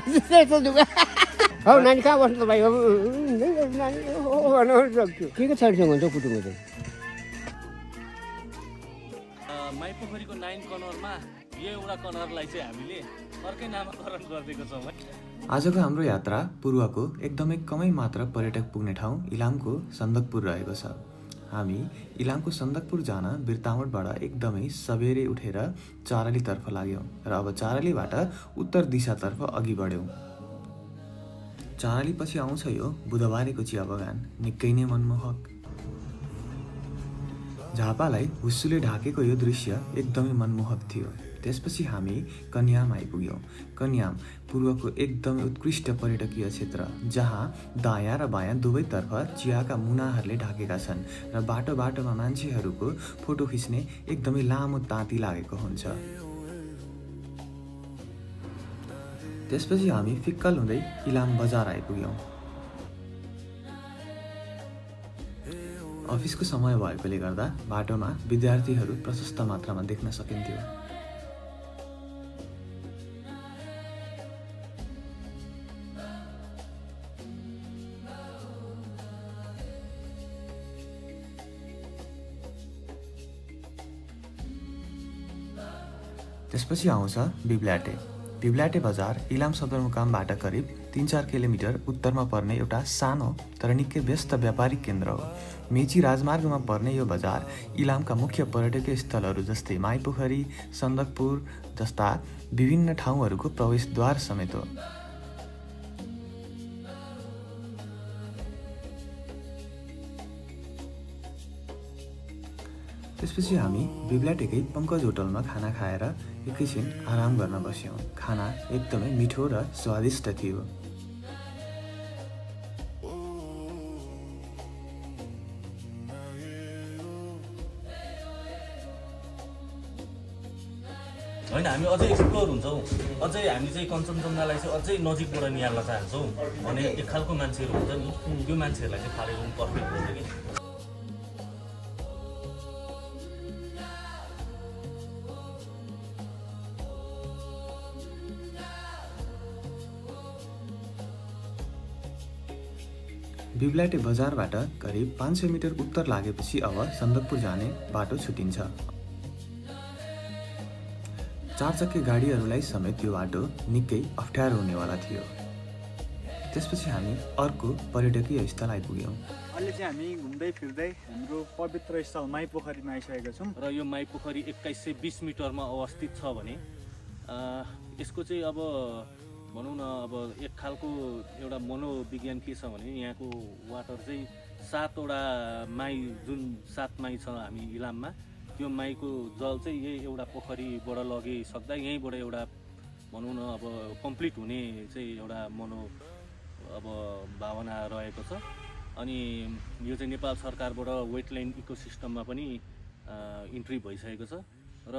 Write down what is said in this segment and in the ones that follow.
त्यस्तो दुःख हौ नानी कहाँ बस्नु त भाइ हो नानी भन्न सक्छु के छरिसँग हुन्छ कुटुङको चाहिँ माइपोखरीको 9 कनरमा यो एउटा कनरलाई चाहिँ हामीले अर्कै नामाकरण गरिदिएको छौँ है। आजको हाम्रो यात्रा पूर्वको एकदमै कमै मात्र पर्यटक पुग्ने ठाउँ इलामको सन्दकपुर रहेको छ। हामी इलामको सन्दकपुर जान बिरतामोटबाट एकदमै सबेरै उठेर चारालीतर्फ लाग्यौँ र अब चारालीबाट उत्तर दिशातर्फ अघि बढ्यौँ। चाराली पछि आउँछ यो बुधबारेको चिया बगान, निकै नै मनमोहक। झापालाई हुस्सुले ढाकेको यो दृश्य एकदमै मनमोहक थियो। त्यसपछि हामी कन्याम आइपुग्यौँ। कन्याम पूर्वको एकदमै उत्कृष्ट पर्यटकीय क्षेत्र जहाँ दायाँ र बायाँ दुवैतर्फ चियाका मुनाहरूले ढाकेका छन् र बाटो बाटोमा मान्छेहरूको फोटो खिच्ने एकदमै लामो ताती लागेको हुन्छ। त्यसपछि हामी फिक्कल हुँदै इलाम बजार आइपुग्यौँ। अफिसको समय भएकोले गर्दा बाटोमा विद्यार्थीहरू प्रशस्त मात्रामा देख्न सकिन्थ्यो। त्यसपछि आउँछ बिब्ल्याटे। बिब्ल्याटे बजार इलाम सदरमुकामबाट करिब 3-4 किलोमिटर उत्तरमा पर्ने एउटा सानो तर निकै व्यस्त व्यापारिक केन्द्र हो। मेची राजमार्गमा पर्ने यो बजार इलामका मुख्य पर्यटकीय स्थलहरू जस्तै माइपोखरी, सन्दकपुर जस्ता विभिन्न ठाउँहरूको प्रवेशद्वार समेत हो। त्यसपछि हामी बिब्ल्याटेकै पङ्कज होटलमा खाना खाएर एकैछिन आराम गर्न बस्यौँ। खाना एकदमै मिठो र स्वादिष्ट थियो। होइन, हामी अझै एक्सप्लोर हुन्छौँ, अझै हामी चाहिँ कञ्चनजङ्घालाई चाहिँ अझै नजिकबाट निहाल्न चाहन्छौँ भने एक खालको मान्छेहरू हुन्छ नि, त्यो मान्छेहरूलाई चाहिँ थाहा पाउनु पर्फेक्ट हुन्छ कि। बिब्ल्याटे बजारबाट करिब 500 मिटर उत्तर लागेपछि अब सन्दकपुर जाने बाटो छुटिन्छ। 4 चक्के गाडीहरूलाई समेत यो बाटो निकै अप्ठ्यारो हुनेवाला थियो। त्यसपछि हामी अर्को पर्यटकीय स्थल आइपुग्यौँ। अहिले चाहिँ हामी घुम्दै फिर्दै हाम्रो पवित्र स्थल माइपोखरीमा आइसकेका छौँ र यो माइपोखरी 2120 मिटरमा अवस्थित छ भने यसको चाहिँ अब भनौँ न अब एक खालको एउटा मनोविज्ञान के छ भने यहाँको वाटर चाहिँ 7वटा माई, जुन 7 माई छ हामी इलाममा, त्यो माईको जल चाहिँ यही एउटा पोखरीबाट लगिसक्दा यहीँबाट एउटा भनौँ न अब कम्प्लिट हुने चाहिँ एउटा अब भावना रहेको छ। अनि यो चाहिँ नेपाल सरकारबाट वेटल्यान्ड इकोसिस्टममा पनि इन्ट्री भइसकेको छ र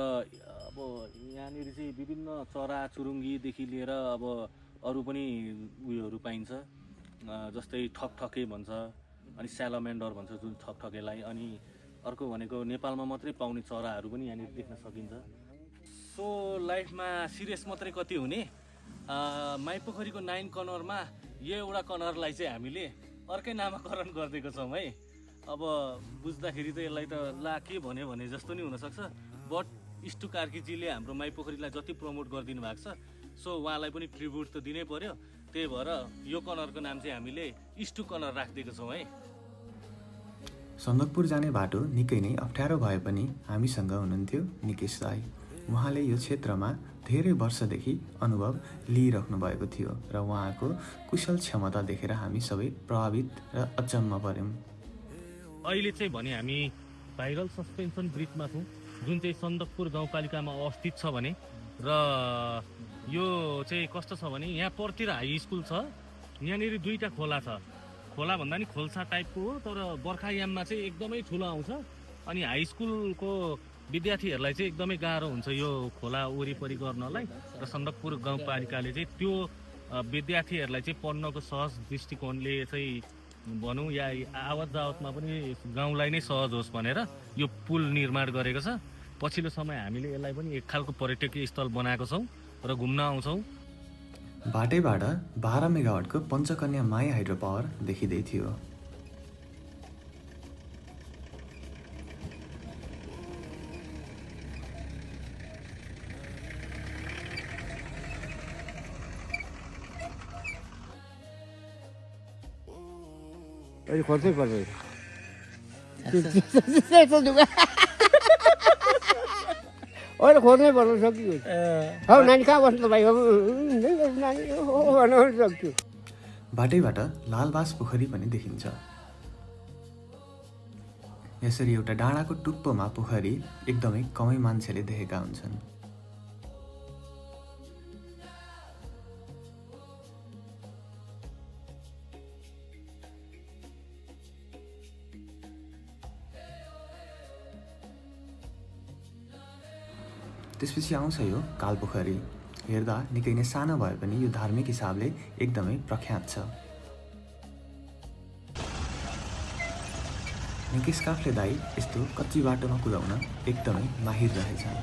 अब यहाँनिर चाहिँ विभिन्न चरा चुरुङ्गीदेखि लिएर अब अरू पनि उयोहरू पाइन्छ, जस्तै ठकठके भन्छ, अनि स्यालामेन्डर भन्छ जुन ठकठकेलाई, अनि अर्को भनेको नेपालमा मात्रै पाउने चराहरू पनि यहाँनिर देख्न सकिन्छ। सो लाइफमा सिरियस मात्रै कति हुने, माइपोखरीको 9 कनरमा यो एउटा कनरलाई चाहिँ हामीले अर्कै नामाकरण गरिदिएको छौँ है। अब बुझ्दाखेरि त यसलाई त ला के भन्यो भने जस्तो नि हुनसक्छ, बट इष्टु कार्कीजीले हाम्रो माइपोखरीलाई जति प्रमोट गरिदिनु भएको छ, सो उहाँलाई पनि ट्रिब्युट त दिनै पर्यो। त्यही भएर यो कनरको नाम चाहिँ हामीले इष्टु कनर राखिदिएको छौँ है। सन्दकपुर जाने बाटो निकै नै अप्ठ्यारो भए पनि हामीसँग हुनुहुन्थ्यो निकेश राई। उहाँले यो क्षेत्रमा धेरै वर्षदेखि अनुभव लिइराख्नु भएको थियो र उहाँको कुशल क्षमता देखेर हामी सबै प्रभावित र अचम्म पर्यौँ। अहिले चाहिँ भने हामी भाइरल सस्पेन्सन ब्रिजमा छौँ, जुन चाहिँ सन्दकपुर गाउँपालिकामा अवस्थित छ भने, र यो चाहिँ कस्तो छ भने यहाँ परतिर हाई स्कुल छ, यहाँनिर 2टा खोला छ। खोला भन्दा नि खोल्सा टाइपको हो, तर बर्खायाममा चाहिँ एकदमै ठुलो आउँछ। अनि हाई स्कुलको विद्यार्थीहरूलाई चाहिँ एकदमै गाह्रो हुन्छ यो खोला वरिपरि गर्नलाई, र सन्दकपुर गाउँपालिकाले चाहिँ त्यो विद्यार्थीहरूलाई चाहिँ पढ्नको सहज दृष्टिकोणले चाहिँ भनौँ या आवत जावतमा पनि गाउँलाई नै सहज होस् भनेर यो पुल निर्माण गरेको छ। पछिल्लो समय हामीले यसलाई पनि एक खालको पर्यटकीय स्थल बनाएको छौँ र घुम्न आउँछौँ। बाटैबाट 12 मेगावाटको पञ्चकन्या माई हाइड्रो पावर देखिँदै थियो। अहिले खोज्नै पर्छ त्यस्तो दुःख अहिले खोज्नै पर्नु सकियो हौ नानी कहाँ बस्नु त भाइ नानी भन्न सक्छु। बाटैबाट लालबास पोखरी पनि देखिन्छ। यसरी एउटा डाँडाको टुप्पोमा पोखरी एकदमै कमै मान्छेले देखेका हुन्छन्। त्यसपछि आउँछ यो कालपोखरी। हेर्दा निकै नै सानो भए पनि यो धार्मिक हिसाबले एकदमै प्रख्यात छ। निकेश काफ्ले दाई यस्तो कच्ची बाटोमा कुदाउन एकदमै माहिर रहेछन्।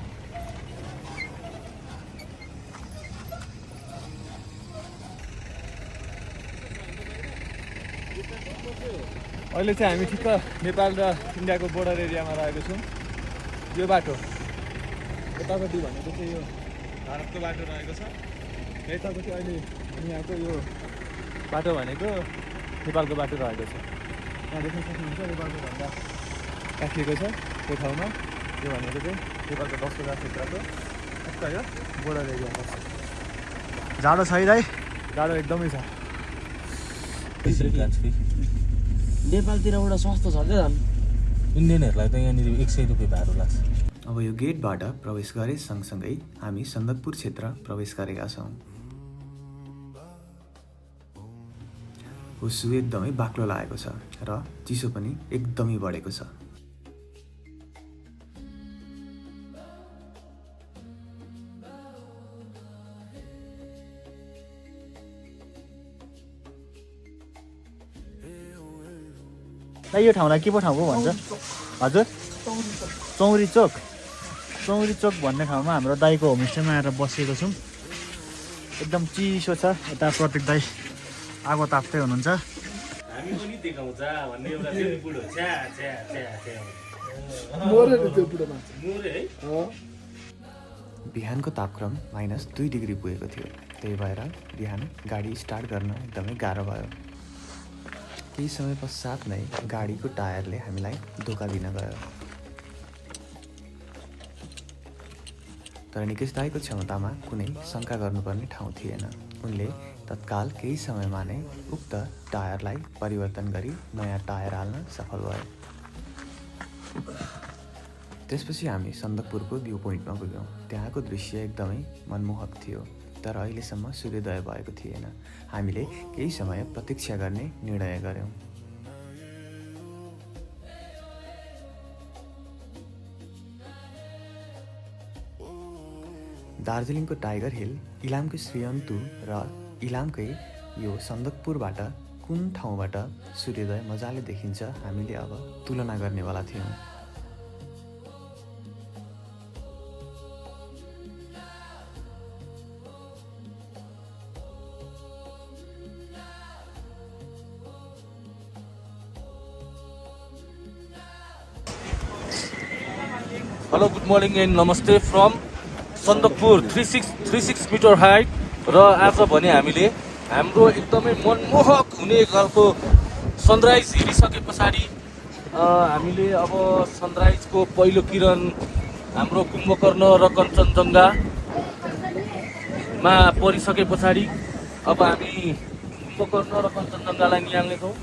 अहिले चाहिँ हामी ठिक्क नेपाल र इन्डियाको बोर्डर एरियामा रहेको छौँ। यो बाटो यतापट्टि भनेको चाहिँ यो भारतको बाटो रहेको छ, यतापट्टि अहिले यहाँको यो बाटो भनेको नेपालको बाटो रहेको छ। यहाँ देख्न सक्नुहुन्छ नेपालको झन्डा राखिएको छ त्यो ठाउँमा। यो भनेको चाहिँ नेपालको 10,000 क्षेत्रको ठिक्क यो बोर्डर एरिया पर्छ। जाडो छ है दाइ, जाडो एकदमै छ। नेपालतिरबाट सस्तो छ क्या दाम, इन्डियनहरूलाई त यहाँनिर 100 रुपियाँ भाडा लाग्छ। अब यो गेटबाट प्रवेश गरे सँगसँगै हामी सन्दकपुर क्षेत्र प्रवेश गरेका छौँ। हुस्सु एकदमै बाक्लो लागेको छ र चिसो पनि एकदमै बढेको छ। यो ठाउँलाई के पो ठाउँ पो भन्छ हजुर? चौरी चोक। चौरी चोक भन्ने ठाउँमा हाम्रो दाईको होमस्टेमा आएर बसेको छौँ। एकदम चिसो छ। यता प्रत्येक दाई आगो ताप्दै हुनुहुन्छ। हामी पनि देखाउँछ भन्ने एउटा फेरि बुढो छ्या छ्या छ्या छ्या मोरे त्यो बुढोमा मोरे है। बिहानको तापक्रम -2 डिग्री पुगेको थियो। त्यही भएर बिहान गाडी स्टार्ट गर्न एकदमै गाह्रो भयो। केही समय पश्चात नै गाडीको टायरले हामीलाई धोका दिन गयो। तर निकेश दाईको क्षमतामा कुनै शङ्का गर्नुपर्ने ठाउँ थिएन। उनले तत्काल केही समयमा नै उक्त टायरलाई परिवर्तन गरी नयाँ टायर हाल्न सफल भए। त्यसपछि हामी सन्दकपुरको भ्यू पोइन्टमा पुग्यौँ। त्यहाँको दृश्य एकदमै मनमोहक थियो, तर अहिलेसम्म सूर्योदय भएको थिएन। हामीले केही समय प्रतीक्षा गर्ने निर्णय गर्यौँ। दार्जिलिङको टाइगर हिल, इलामको श्रीअन्तु र इलामकै यो सन्दकपुरबाट कुन ठाउँबाट सूर्योदय मजाले देखिन्छ हामीले अब तुलना गर्नेवाला थियौँ। हेलो, गुड मर्निङ एन्ड नमस्ते फ्रम सन्दकपुर 36 मिटर हाइट। र आज भने हामीले हाम्रो एकदमै मनमोहक हुने खालको सनराइज हेरिसके पछाडि हामीले अब सनराइजको पहिलो किरण हाम्रो कुम्भकर्ण र कञ्चनजङ्घामा परिसके पछाडि अब हामी कुम्भकर्ण र कञ्चनजङ्घालाई निहाल्नेछौँ।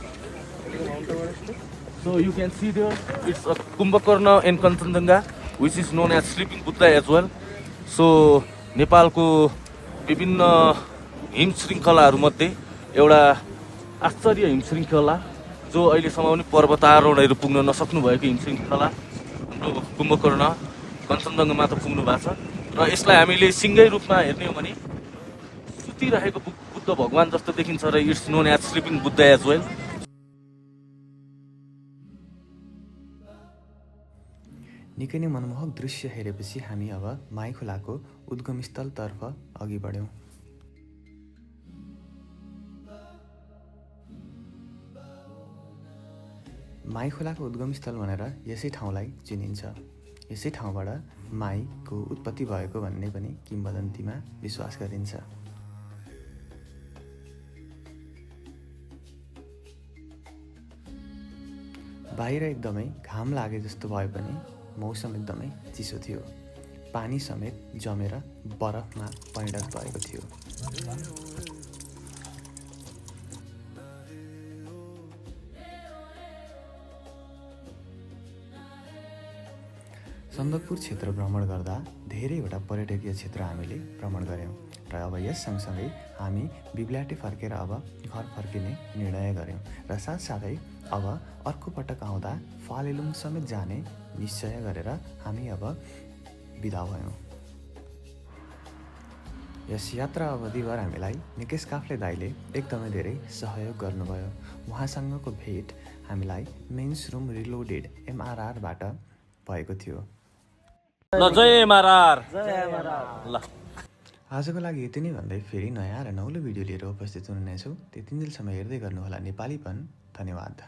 So you can see there, it's a Kumbhakarna and Kanchanjunga, which is known as Sleeping Buddha as well. So नेपालको विभिन्न हिम श्रृङ्खलाहरूमध्ये एउटा आश्चर्य हिम श्रृङ्खला, जो अहिलेसम्म पनि पर्वतारोहणहरू पुग्न नसक्नु भएको हिम श्रृङ्खला हाम्रो कुम्भकर्ण कञ्चनजङ्घामा त पुग्नु भएको छ। र यसलाई हामीले सिङ्गै रूपमा हेर्ने हो भने सुतिरहेको बुद्ध भगवान जस्तो देखिन्छ र it's known as sleeping Buddha as well. निकै नै मनमोहक दृश्य हेरेपछि हामी अब माई खोलाको उद्गम स्थलतर्फ अघि बढ्यौँ। माई खोलाको उद्गम स्थल भनेर यसै ठाउँलाई चिनिन्छ। यसै ठाउँबाट माईको उत्पत्ति भएको भन्ने पनि किम्वदन्तीमा विश्वास गरिन्छ। बाहिर एकदमै घाम लागे जस्तो भए पनि मौसम एकदमै चिसो थियो। पानी समेत जमेर बरफमा परिणत भएको थियो। सन्दकपुर क्षेत्र भ्रमण गर्दा धेरैवटा पर्यटकीय क्षेत्र हामीले भ्रमण गऱ्यौँ र अब यस सँगसँगै हामी बिब्ल्याटे फर्केर अब घर फर्किने निर्णय गऱ्यौँ र साथसाथै अब अर्को पटक आउँदा फालेलुङ समेत जाने निश्चय गरेर हामी अब बिदा भयौँ। यस यात्रा अवधिभर हामीलाई निकेश काफ्ले दाइले एकदमै धेरै सहयोग गर्नुभयो। उहाँसँगको भेट हामीलाई मेन्स रुम रिलोडेड MRRबाट भएको थियो। ल जय एमआरआर। ल आजको लागि यति नै भन्दै फेरि नयाँ र नौलो भिडियो लिएर उपस्थित हुनेछु। त्यति दिनसम्म हेर्दै गर्नुहोला नेपालीपन। धन्यवाद।